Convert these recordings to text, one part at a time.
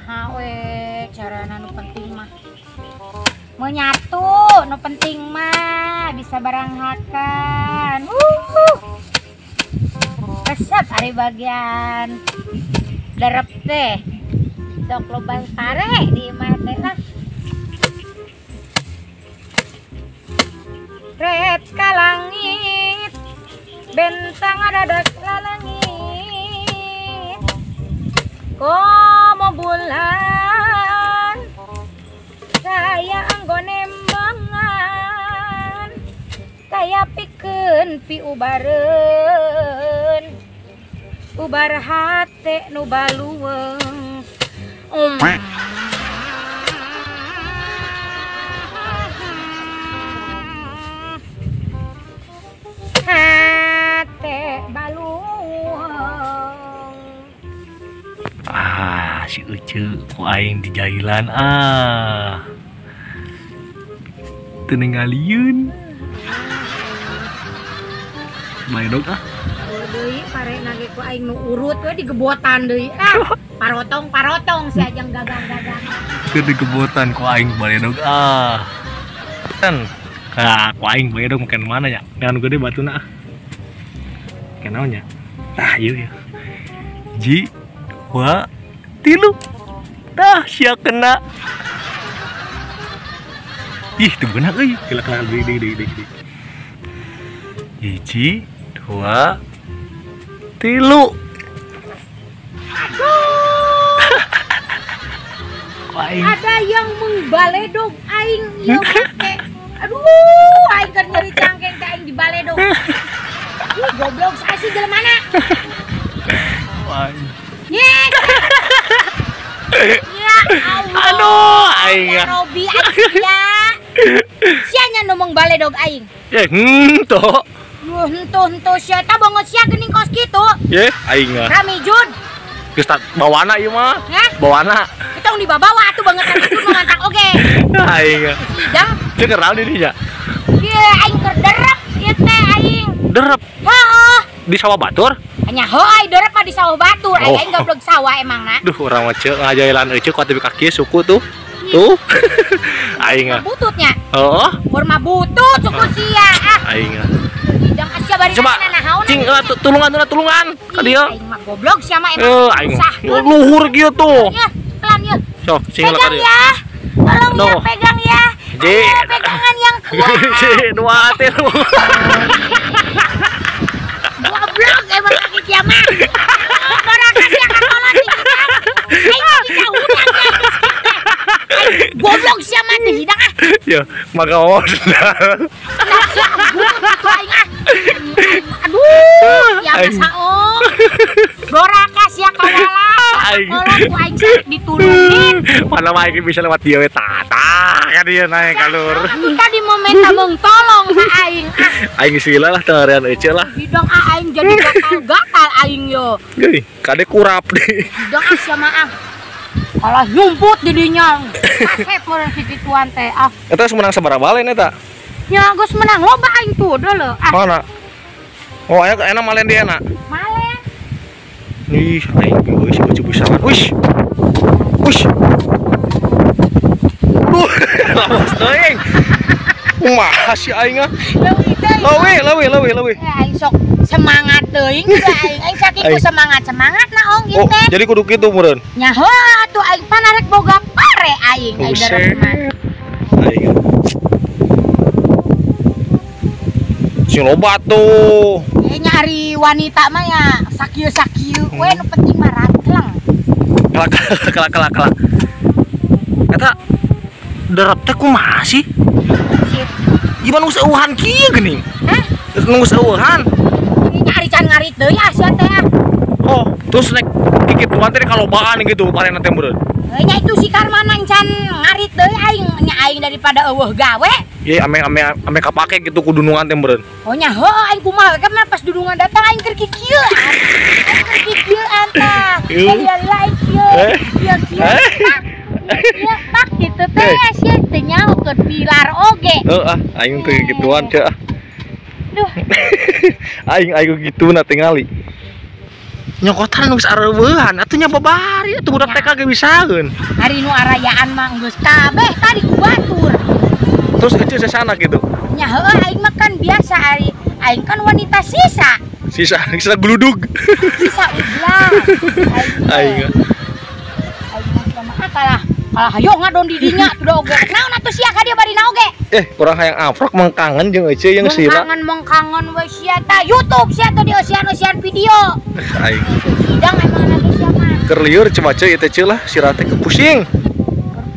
Kumaha we carana nu penting mah. Menyatu nu penting mah bisa baranghakan. Resep ari bagian derep teh. Sok loba pare di imah teh lah. Ret ka langit bentang adadak lalangit. Komo bulan saya anggone embangan kaya pikeun piubareun ubar hate nu baluweung. Hate baluweung. Ah, si Uce ku aing di jailan ah. Teu ningalieun. Bae dog ah. Deui pare nage ku aing nu urut we digebotan deui ah. Parotong-parotong si ajang gagang-gagang. Teu digebotan ku aing bae dog ah. Kan ah ku aing bae dog makan mana nya? Dengan gede batuna ah. Kenaon nya? Tah ieu ya. Ji wa tilu. Tah sia kena. Ih, teu beunang euy. Kela-kela deui deui deui deui. 1, 2, 3. Aduh. Ada yang mengbaledog aing ieu make. Aduh, aing keur nyeri cangkeng teh aing dibaledog. Ih, goblok saya sih jelema mana? Aing. Ya Allah. Aduh, aing. Ya Robi aing ya. Sia nya nu mengbaledog aing. Eh, henteu. Duh, henteu sia ta banget sia geuning kos kitu. Ye, aing ah. Rami Jun. Geus tak bawana ieu mah. Hah? Bawana. Tong dibabawa atuh banget Rami Jun mah mantak oge. Aing ah. Sidang. Ceu keral di dinya. Ye, aing keur derep ieu teh aing. Derep. Heeh. Di sawah batur? Nya heuh ai derep mah di sawah batur. Aing aing goblok sawah emangna. Duh, urang mah ceu ngajailan euceu kuat tepi kaki suku tuh. Tuh. Aing ah. Bututnya. Heeh. Kurma butut suku sia ah. Aing ah. Hidang asia bari coba cing tulungan tulungan ka dieu. Aing mah goblok sia mah emang. Aing luhur kieu tuh. Ya, pelan ya. Sok cing lah ka dieu. Ya. Tolong ya pegang ya. Ji. Pegangan yang kuat. Ji, 2 3. Goblok emang kaki sia mah. Orang sia kakolot di hidang. Aing bisa hutang ya. Goblok sia mah di hidang ah. Ya, maka oh. Aduh, ya masaong. Doraka sia kawala. Kolot ku aing ditulungin. Mana mah aing bisa lewat dia we tata kan dia naik kalur. Tadi mau minta mung tolong ka aing ah. Aing sila lah teu euceu lah. Hidang ah aing jadi gatal-gatal aing yo. Geuy, kade kurap deui. Hidang ah sia mah ah. Kalah nyumput didinya. Kasep meureun si kituan teh ah. Eta geus menang sabaraha balen eta? Ya geus menang loba aing tuh deuleu ah. Mana? Oh, aya enak malen di enak. Malen. Ih, aing geus beucu pisan. Uish. Uish. Duh, lawas teuing. Kumaha si aing ah? Leuwih teuing. Leuwih, leuwih, leuwih, leuwih. Aing sok semangat teuing ge aing. Aing saking ku semangat-semangat na ong ieu teh. Oh, jadi kudu kitu meureun. Nya heuh atuh aing panarek boga pare aing aing derep mah. Aing. Sing loba tuh. Nyari wanita mah ya sakieu-sakieu we nu penting mah rantlang. Kelak kelak kelak kelak. Eta derep teh kumaha sih? Gimana nunggu seueuhan kieu geuning? Hah? Nunggu seueuhan. Nyari can ngarit deui ah sia teh ah. Oh, terus nek kikituan teh kalobaan gitu parena teh meureun. Nya itu si Karmana can ngarit deui aing nya aing daripada eueuh gawe. Ye ame ame ame kapake gitu ku dunungan teh meureun. Oh nya heuh aing kumaha kan pas dunungan datang aing keur kikieuan. Aing keur kikieuan tah. Lila aing kieu. Kieu kieu. Kieu tak gitu teh sia teh nyaho keur pilar oge. Heuh ah aing teh gituan teh. Duh. Aing aing gitu na tingali. Nyokotan geus areueuhan atuh nya babari atuh budak TK ge bisaeun. Hari nu arayaan mah geus kabeh tadi ku batur. Terus ece sesana gitu. Nya heueuh aing mah kan biasa ari aing kan wanita sisa. Sisa sisa gludug. Sisa ulah. Aing. Aing mah kalah. Kalah hayo ngadon di dinya tuh oge. Naon atuh sia ka dieu bari na oge? Kurang hayang afrok mengkangen jeung ece jeung sila. Mengkangen we sia ta YouTube sia tuh di osian-osian video. Aing. Hidang emang atuh sia mah. Keur lieur coba ceu ieu teh ceu lah sira teh pusing.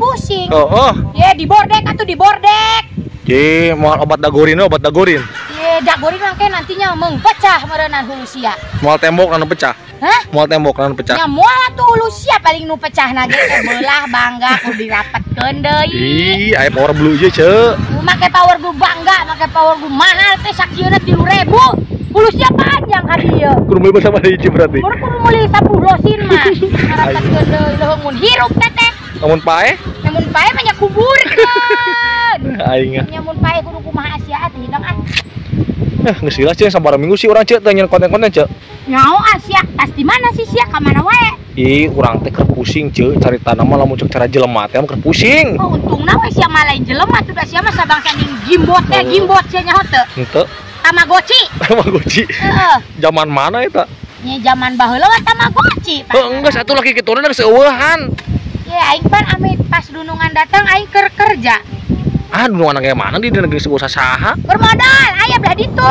Pusing. Oh. Ye dibordek atuh dibordek. Ye moal obat dagorin obat dagorin. Ye dagorin mah nantinya mengpecah meureunan hulu sia. Moal tembok anu pecah. Hah? Moal tembok anu pecah. Nya moal atuh hulu sia paling nu pecahna ge teh beulah bangga kudu dirapetkeun deui. Ih, aya power blue ieu ceu. Make power blue bangga, make power blue mahal teh sakieuna 3.000. Hulu sia panjang ka dieu. Kudu meuli sama hiji berarti. Kudu meuli 10 losin mah. Ngarapetkeun deui leuheung mun hirup teh teh. Lamun paeh? Lamun paeh mah nya kuburkeun. Aing. Nya mun paeh kudu kumaha sia teh hidang ah. Geus jelas ceu sabaraha minggu sih urang ceu teh nyeun konten-konten ceu. Nyaho ah sia, tas di mana sih sia ka mana wae? Ih, urang teh keur pusing ceu, carita mah lamun ceuk cara jelema teh keur pusing. Oh, untungna we sia mah lain jelema tuh da sia mah sabangsa ning gimbot teh, gimbot sia nyaho teu? Henteu. Tamagotchi. Tamagotchi. Heeh. Zaman mana eta? Nya zaman baheula mah Tamagotchi. Heuh, enggeus atuh laki kituna geus eueuhan. Ye aing pan ame pas dunungan datang aing keur kerja. Ah, dunungan kayak mana di negeri sebuah saha? Bermodal, aya belah ditu.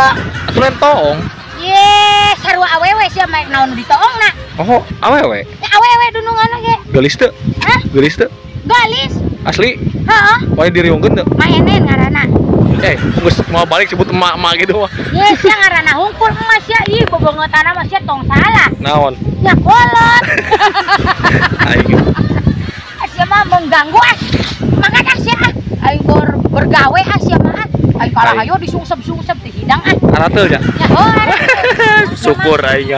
Atuh lain toong. Ye, sarua awewe sia mah naon nu ditoongna. Oh, awewe. Ya awewe dunungan ge. Geulis teu? Hah? Geulis teu? Geulis. Asli? Heeh. Wae diriungkeun teu? Maenen ngaranna. Geus mau balik sebut emak-emak gitu mah. Ye, sia ngaranna hungkul emak sia ih bobongotanna mah sia tong salah. Naon? Nya kolot. Aing. Sia mah mengganggu ah. Makan ah sia ah. Aing bergawe ah sia mah ah. Aing kalah hayo disungsep-sungsep teh hidang ah. Arateul nya. Ya heuh. Syukur aing.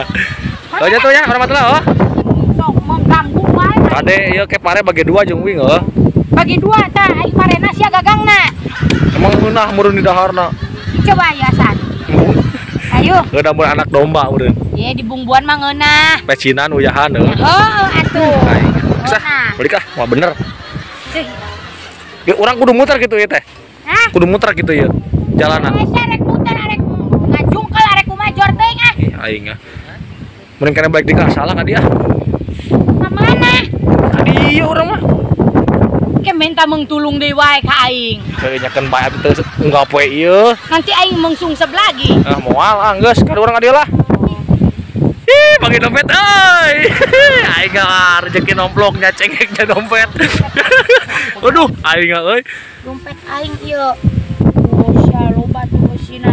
Oh nya tuh ya warahmatullahi oh. Sok mengganggu wae. Kade ieu ke pare bagi dua jeung wing heuh. Bagi dua tah aing parena sia gagangna. Emang ngeunah meureun di daharna. Coba ya san. Ayo. Ngeunah mun anak domba meureun. Ye di bumbuan mah ngeunah. Pecinan uyahan heuh. Heuh atuh. Aing. Sah, balik ah, mah bener. Ya, orang kudu muter gitu ya teh. Hah? Kudu muter gitu ya jalanan. Hese rek muter arek ngajungkel arek kumaha jor teuing ah. Ih, aing ah. Mending kana balik deui salah ka dia. Ka mana? Ka dieu urang mah. Ke minta meng tulung deui wae ka aing. Heuh nyakeun bae atuh teu unggal poe ieu. Nanti aing mengsungsep lagi. Ah moal ah geus ka urang ka dieu lah. Ih, bagi dompet euy. Aing ah rezeki nomploknya cengeknya dompet. Aduh, aing euy. Dompet aing ieu. Oh, sia loba tuh eusina.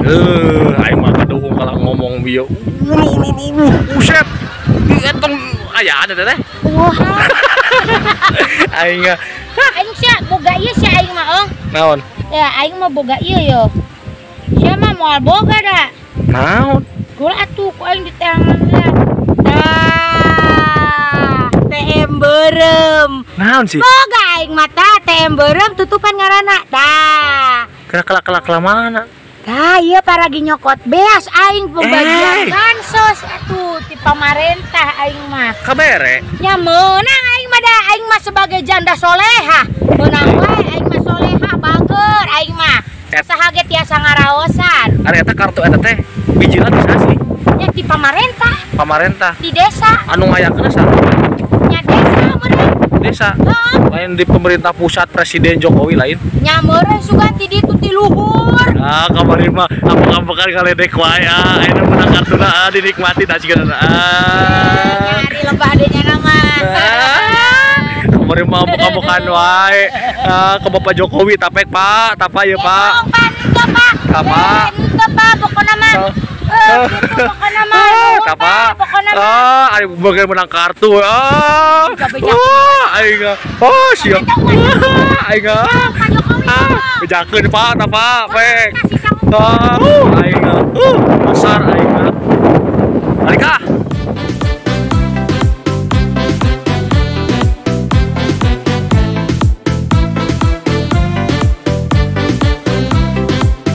Aing mah kaduhung kalah ngomong bieu. Ulu ulu ulu, buset. Ih, entong aya ada teh. Wah. Aing ah. Aing sia boga ieu sia aing mah euy. Naon? Ya aing mah boga ieu yo. Sia mah moal boga da. Naon? Gol atuh ku aing di tangan lah. Tah, TM beureum. Naon sih? Boga aing mah tah TM beureum tutupan ngaranna. Tah. Kela-kela mana? Tah, ieu paragi nyokot beas aing pembagian bansos atuh ti pamarentah aing mah. Kabere? Nya meunang aing mah da aing mah sebagai janda solehah. Meunang wae aing mah solehah bager aing mah. Saha ge tiasa ngaraosan. Ari eta kartu eta teh bijilna di saha sih? Nya di pamarentah. Pamarentah. Di desa. Anu ngayakeunna saha? Nya desa meureun. Desa. Heeh. Lain di pemerintah pusat Presiden Jokowi lain. Nya meureun sugan ti ditu ti luhur. Ah, kamari mah ambek-ambekan kaledek wae ah. Ayeuna menang kartuna ah dinikmati da sigana ah. Nyari lebah deui nya mah. Kamari mah ambek-ambekan wae. Ah, ke Bapak Jokowi tapek Pak, tapa ieu Pak. Tapa. Henteu Pak, pokona mah. Gitu pokona mah. Tapa. Ah, ari bagian menang kartu. Ah. Aing. Oh, siap. Aing. Ah, bejakeun Pak, tapa, pek. Ah, aing. Pasar.